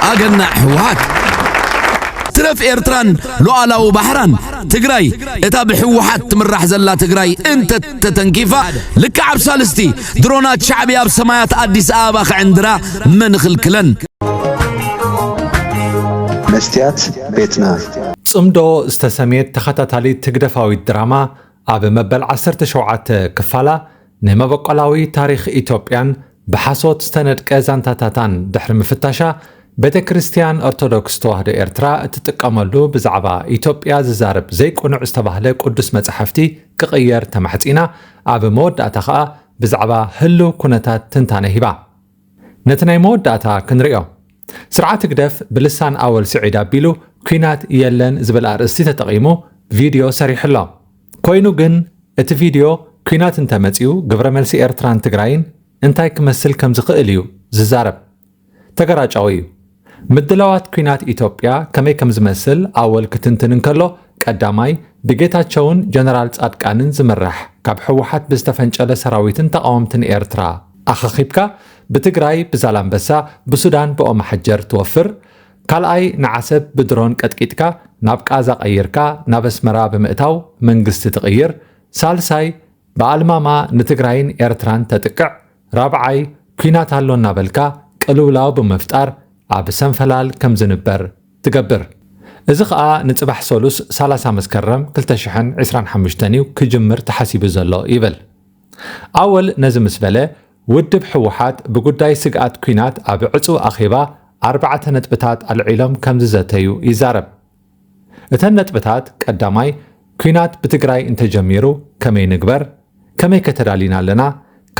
ኣገናዕ ህወሓት። ትረፍ ኤርትራን ሉዓላዊ ባሕራን ትግራይ፣ እታ ብህወሓት ትምራሕ ዘላ ትግራይ እንተተተንኪፋ፣ ልክዕ ኣብ ሳልስቲ ድሮናት ሻዕብያ ኣብ ሰማያት ኣዲስ ኣበባ ክዕንድራ መን ኽልክለን? መስትያት ቤትና። ጽምዶ ዝተሰምየት ተኸታታሊት ህግደፋዊት ድራማ፣ ኣብ መበል ዓሰርተ ሸውዓተ ክፋላ ንመበቆላዊ ታሪኽ ኢትዮጵያን ብሓሶት ዝተነድቀ ዛንታታታን ድሕሪ ምፍታሻ፣ ቤተ ክርስቲያን ኦርቶዶክስ ተዋህዶ ኤርትራ እትጥቀመሉ ብዛዕባ ኢትዮጵያ ዝዛረብ ዘይቅኑዕ ዝተባህለ ቅዱስ መጻሕፍቲ ክቕየር ተማሕጺና፣ ኣብ መወዳእታ ኸኣ ብዛዕባ ህልው ኩነታት ትንታነ ሂባ። ነቲ ናይ መወዳእታ ክንርእዮ። ስርዓት ህግደፍ ብልሳን ኣወል ስዒድ ኣቢሉ ኲናት የለን ዝብል ኣርእስቲ ተጠቒሙ ቪድዮ ሰሪሑ ኣሎ። ኮይኑ ግን እቲ ቪድዮ ኲናት እንተመጺኡ ግብረ መልሲ ኤርትራን ትግራይን እንታይ ክመስል ከም ዝኽእል እዩ ዝዛረብ። ተገራጫዊ እዩ። ምድላዋት ኲናት ኢትዮጵያ ከመይ ከም ዝመስል ኣወል ክትንትን እንከሎ፣ ቀዳማይ ብጌታቸውን ጀነራል ጻድቃንን ዝምራሕ ካብ ህወሓት ብዝተፈንጨለ ሰራዊትን ተቓወምትን ኤርትራ ኣኻኺብካ፣ ብትግራይ ብዛላምበሳ፣ ብሱዳን ብኦማሓጀር ትወፍር፣ ካልኣይ ንዓሰብ ብድሮን ቀጥቂጥካ ናብ ቃዛ ቀይርካ ናብ ኣስመራ ብምእታው መንግስቲ ትቕይር፣ ሳልሳይ ብኣልማማ ንትግራይን ኤርትራን ተጥቅዕ፣ ራብዓይ ኲናት ኣሎ እናበልካ ቅልውላው ብምፍጣር ኣብ ሰንፈላል ከም ዝንበር ትገብር። እዚ ኸኣ ንጽባሕ ሰሉስ ሰላሳ መስከረም ክልተ ሽሕን ዕስራን ሓሙሽተን እዩ ክጅምር ተሓሲቡ ዘሎ ይብል። ኣወል ነዚ ምስ በለ፣ ውድብ ህወሓት ብጉዳይ ስግኣት ኲናት ኣብ ዕጹው ኣኼባ ኣርባዕተ ነጥብታት ኣልዒሎም ከም ዝዘተዩ ይዛረብ። እተን ነጥብታት፣ ቀዳማይ፣ ኲናት ብትግራይ እንተጀሚሩ ከመይ ንግበር? ከመይከ ተዳሊና ኣለና?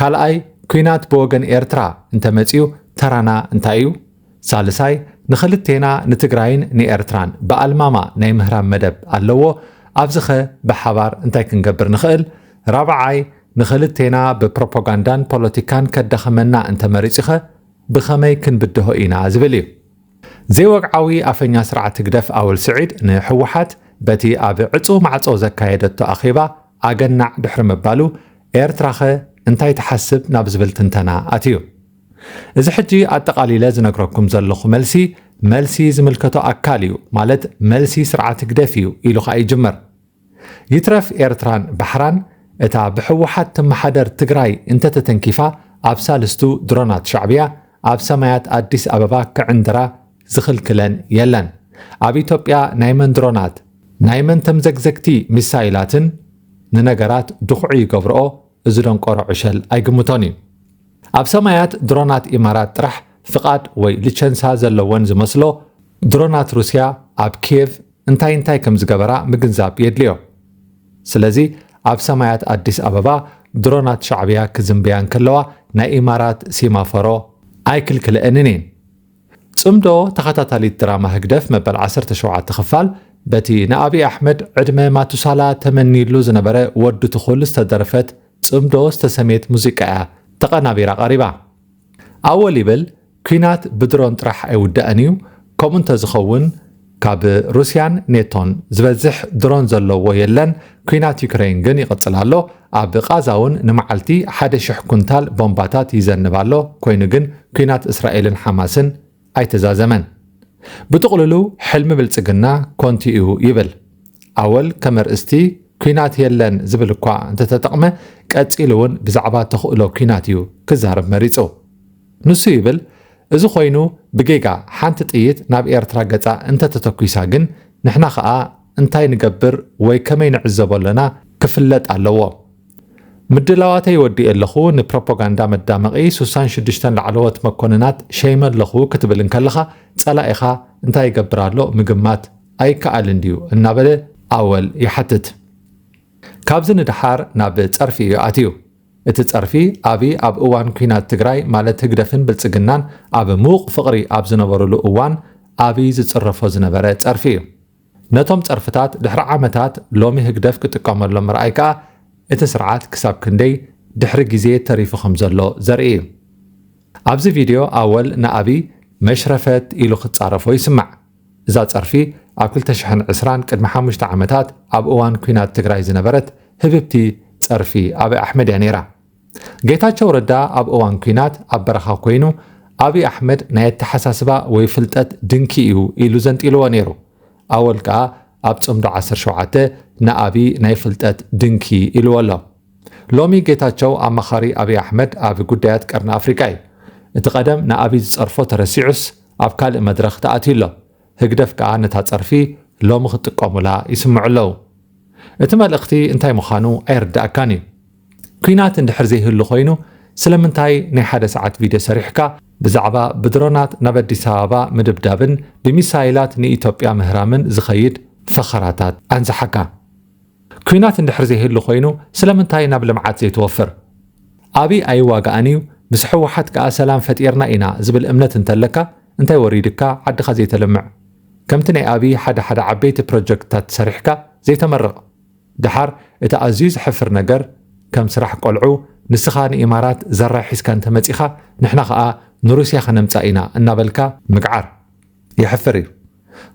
ካልኣይ፣ ኲናት ብወገን ኤርትራ እንተመጺኡ ተራና እንታይ እዩ? ሳልሳይ፣ ንኽልቴና ንትግራይን ንኤርትራን ብኣልማማ ናይ ምህራም መደብ ኣለዎ። ኣብዚኸ ብሓባር እንታይ ክንገብር ንኽእል? ራብዓይ፣ ንኽልቴና ብፕሮፓጋንዳን ፖለቲካን ከዳኽመና እንተመሪጹኸ ብኸመይ ክንብድሆ ኢና ዝብል እዩ። ዘይወግዓዊ ኣፈኛ ስርዓት ህግደፍ ኣወል ስዒድ ንህወሓት በቲ ኣብ ዕጹው ማዕጾ ዘካየደቶ ኣኼባ ኣገናዕ ድሕሪ ምባሉ፣ ኤርትራኸ እንታይ ትሓስብ ናብ ዝብል ትንተና ኣትዩ። እዚ ሕጂ ኣጠቓሊለ ዝነግረኩም ዘለኹ መልሲ፣ መልሲ ዝምልከቶ ኣካል እዩ፣ ማለት መልሲ ስርዓት ህግደፍ እዩ ኢሉ ኸኣ ይጅምር። ይትረፍ ኤርትራን ባሕራን፣ እታ ብህወሓት ትመሓደር ትግራይ እንተተተንኪፋ፣ ኣብ ሳልስቱ ድሮናት ሻዕብያ ኣብ ሰማያት ኣዲስ ኣበባ ክዕንድራ ዝኽልክለን የለን። ኣብ ኢትዮጵያ ናይ መን ድሮናት፣ ናይ መን ተምዘግዘግቲ ሚሳይላትን ንነገራት ድኹዒ ይገብርኦ፣ እዚ ደንቆሮ ዕሸል ኣይግምቶን እዩ። ኣብ ሰማያት ድሮናት ኢማራት ጥራሕ ፍቓድ ወይ ሊቸንሳ ዘለወን ዝመስሎ፣ ድሮናት ሩስያ ኣብ ኪየቭ እንታይ እንታይ ከም ዝገበራ ምግንዛብ የድልዮ። ስለዚ ኣብ ሰማያት ኣዲስ ኣበባ ድሮናት ሻዕብያ ክዝንብያ እንከለዋ ናይ ኢማራት ሲማፈሮ ኣይክልክልአንን እየን። ጽምዶ ተኸታታሊት ድራማ ህግደፍ መበል ዓሰርተ ሸውዓተ ክፋል በቲ ንኣብይ ኣሕመድ ዕድመ ማቱሳላ ተመንይሉ ዝነበረ ወዲ ትኹል ዝተደርፈት ጽምዶ ዝተሰምየት ሙዚቃ እያ ተቐናቢራ ቀሪባ። ኣወል ይብል፣ ኲናት ብድሮን ጥራሕ ኣይውዳእን እዩ፣ ከምኡ እንተዝኸውን ካብ ሩስያን ኔቶን ዝበዝሕ ድሮን ዘለዎ የለን፣ ኲናት ዩክረይን ግን ይቕጽል ኣሎ፣ ኣብ ቓዛ እውን ንመዓልቲ ሓደ ሽሕ ኩንታል ቦምባታት ይዘንብ ኣሎ፣ ኮይኑ ግን ኲናት እስራኤልን ሓማስን ኣይተዛዘመን። ብጥቕልሉ ሕልሚ ብልጽግና ኮንቲ እዩ ይብል። ኣወል ከም ኣርእስቲ ኲናት የለን ዝብል እኳ እንተተጠቕመ፣ ቀጺሉ እውን ብዛዕባ ተኽእሎ ኲናት እዩ ክዛረብ መሪጹ። ንሱ ይብል፣ እዚ ኮይኑ ብጌጋ ሓንቲ ጥይት ናብ ኤርትራ ገጻ እንተተተኲሳ ግን ንሕና ኸኣ እንታይ ንገብር ወይ ከመይ ንዕዘቦ ኣለና ክፍለጥ ኣለዎ። ምድላዋተይ ወዲኤ ኣለኹ፣ ንፕሮፓጋንዳ መዳመቒ ሱሳን ሽዱሽተን ላዕለዎት መኮንናት ሸይመ ኣለኹ ክትብል እንከለኻ ጸላኢኻ እንታይ ይገብር ኣሎ ምግማት ኣይከኣልን ድዩ እናበለ ኣወል ይሓትት። ካብዚ ንደሓር ናብ ጸርፊ እዩ ኣትዩ። እቲ ጸርፊ ኣብይ ኣብ እዋን ኲናት ትግራይ ማለት ህግደፍን ብልጽግናን ኣብ ምዉቕ ፍቕሪ ኣብ ዝነበሩሉ እዋን ኣብይ ዝጽረፎ ዝነበረ ጸርፊ እዩ። ነቶም ጸርፍታት ድሕሪ ዓመታት ሎሚ ህግደፍ ክጥቀመሎም ምርኣይ ከኣ እቲ ስርዓት ክሳብ ክንደይ ድሕሪ ግዜ ተሪፉ ከም ዘሎ ዘርኢ እዩ። ኣብዚ ቪድዮ ኣወል ንኣብይ መሽረፈት ኢሉ ክጻረፎ ይስማዕ። እዛ ጸርፊ ኣብ ክልተ ሽሕን ዕስራን ቅድሚ ሓሙሽተ ዓመታት ኣብ እዋን ኲናት ትግራይ ዝነበረት ህብብቲ ጸርፊ ኣብይ ኣሕመድ እያ ነይራ። ጌታቸው ረዳ ኣብ እዋን ኲናት ኣብ በረኻ ኮይኑ ኣብይ ኣሕመድ ናይ ኣተሓሳስባ ወይ ፍልጠት ድንኪ እዩ ኢሉ ዘንጢልዎ ነይሩ። ኣወል ከኣ ኣብ ጽምዶ ዓሰርተ ሸውዓተ ንኣብይ ናይ ፍልጠት ድንኪ ኢልዎ ኣሎ። ሎሚ ጌታቸው ኣማኻሪ ኣብይ ኣሕመድ ኣብ ጉዳያት ቀርኒ ኣፍሪቃ እዩ። እቲ ቀደም ንኣብይ ዝጸርፎ ተረሲዑስ ኣብ ካልእ መድረኽ ተኣትዩ ኣሎ። ህግደፍ ከኣ ነታ ጸርፊ ሎሚ ክጥቀሙላ ይስምዑ ኣለዉ። እቲ መልእኽቲ እንታይ ምዃኑ ኣይርድኣካን እዩ። ኲናት እንድሕር ዘይህሉ ኮይኑ ስለምንታይ ናይ ሓደ ሰዓት ቪድዮ ሰሪሕካ ብዛዕባ ብድሮናት ናብ ኣዲስ ኣበባ ምድብዳብን ብሚሳይላት ንኢትዮጵያ ምህራምን ዝኸይድ ፈኸራታት ኣንዝሓካ? ኲናት እንድሕር ዘይህሉ ኮይኑ ስለምንታይ ናብ ልምዓት ዘይትወፍር? ኣብይ ኣይዋጋእን እዩ፣ ምስ ህወሓት ከኣ ሰላም ፈጢርና ኢና ዝብል እምነት እንተለካ እንታይ ወሪድካ ዓድኻ ዘይተልምዕ? ከምቲ ናይ ኣብይ ሓደ ሓደ ዓበይቲ ፕሮጀክትታት ሰሪሕካ ዘይተመርቕ? ደሓር እቲ ኣዝዩ ዘሕፍር ነገር ከም ስራሕ ቆልዑ ንስኻ ንኢማራት ዘራይ ሒዝካ እንተመጺኻ ንሕና ኸኣ ንሩስያ ከነምጻ ኢና እናበልካ ምግዓር የሕፍር እዩ።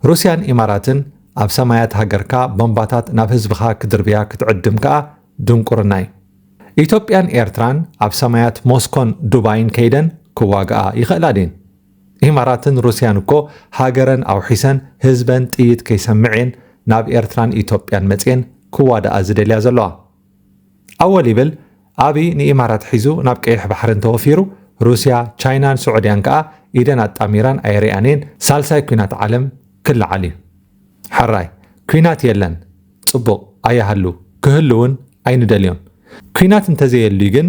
ሩስያን ኢማራትን ኣብ ሰማያት ሃገርካ ቦምባታት ናብ ህዝብኻ ክድርብያ ክትዕድም ከኣ ድንቁርና እዩ። ኢትዮጵያን ኤርትራን ኣብ ሰማያት ሞስኮን ዱባይን ከይደን ክዋግኣ ይኽእላ ድን? ኢማራትን ሩስያን እኮ ሃገረን ኣውሒሰን ህዝበን ጥይት ከይሰምዕየን ናብ ኤርትራን ኢትዮጵያን መጽየን ክዋዳኣ ዝደልያ ዘለዋ። ኣወል ይብል ኣብይ ንኢማራት ሒዙ ናብ ቀይሕ ባሕሪ እንተወፊሩ ሩስያ፣ ቻይናን ስዑድያን ከኣ ኢደን ኣጣሚራን ኣይርኣንየን ሳልሳይ ኲናት ዓለም ክለዓል እዩ። ሕራይ ኲናት የለን፣ ጽቡቕ ኣይሃሉ፣ ክህሉ እውን ኣይንደልዮን። ኲናት እንተዘየልዩ ግን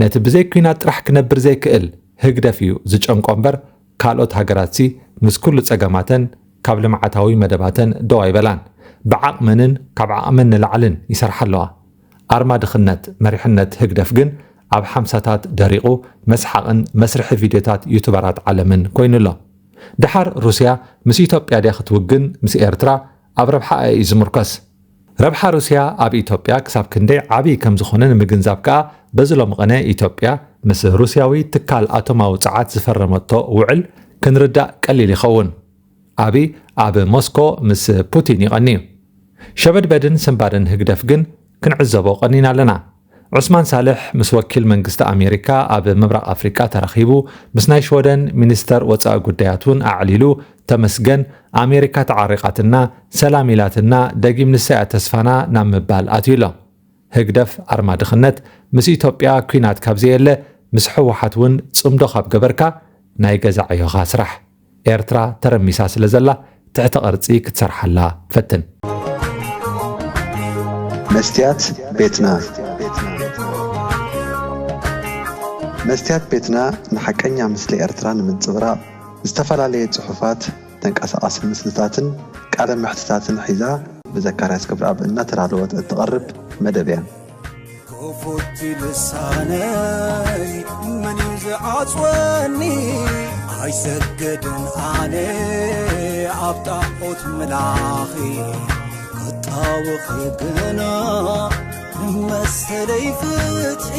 ነቲ ብዘይ ኲናት ጥራሕ ክነብር ዘይክእል ህግደፍ እዩ ዝጨንቆ እምበር ካልኦት ሃገራትሲ ምስ ኩሉ ጸገማተን ካብ ልምዓታዊ መደባተን ደው ኣይበላን። ብዓቕመንን ካብ ዓቕመን ንላዕልን ይሰርሓ ኣለዋ። ኣርማ ድኽነት መሪሕነት ህግደፍ ግን ኣብ ሓምሳታት ደሪቑ መስሓቕን መስርሒ ቪድዮታት ዩቱበራት ዓለምን ኮይኑ ኣሎ። ደሓር ሩስያ ምስ ኢትዮጵያ ድያ ክትውግን ምስ ኤርትራ ኣብ ረብሓኣ እዩ ዝምርኮስ። ረብሓ ሩስያ ኣብ ኢትዮጵያ ክሳብ ክንደይ ዓብዪ ከም ዝኾነ ንምግንዛብ ከኣ በዚ ሎሚ ቐነ ኢትዮጵያ ምስ ሩስያዊ ትካል ኣቶማዊ ጸዓት ዝፈረመቶ ውዕል ክንርዳእ ቀሊል ይኸውን። ኣብይ ኣብ ሞስኮ ምስ ፑቲን ይቐኒ እዩ። ሸበድበድን ስንባድን ህግደፍ ግን ክንዕዘቦ ቀኒና ኣለና። ዑስማን ሳልሕ ምስ ወኪል መንግስቲ ኣሜሪካ ኣብ ምብራቕ ኣፍሪቃ ተራኺቡ ምስ ናይ ሽወደን ሚኒስተር ወጻኢ ጉዳያት እውን ኣዕሊሉ ተመስገን ኣሜሪካ ተዓሪቓትና ሰላም ኢላትና ደጊም ንሳ እያ ተስፋና ናብ ምባል ኣትዩ ኣሎ። ህግደፍ ኣርማ ድኽነት ምስ ኢትዮጵያ ኲናት ካብ ዘየለ ምስ ህወሓት እውን ጽምዶ ካብ ገበርካ ናይ ገዛ ዕዮኻ ስራሕ። ኤርትራ ተረሚሳ ስለ ዘላ ትሕተ ቅርጺ ክትሰርሓላ ፈትን። መስትያት ቤትና መስትያት ቤትና ንሓቀኛ ምስሊ ኤርትራ ንምንጽብራቕ ዝተፈላለየ ጽሑፋት፣ ተንቀሳቓሲ ምስልታትን ቃለ መሕትታትን ሒዛ ብዘካርያስ ክብረኣብ እናተዳለወት እትቐርብ መደብ እያ። ክፉት ልሳነይ መን እዩ ዝዓጽወኒ? ኣይሰግድን ኣነ ኣብ ጣዖት ምላኺ ክጣወኺ ግና ንመሰለይ ፍትሒ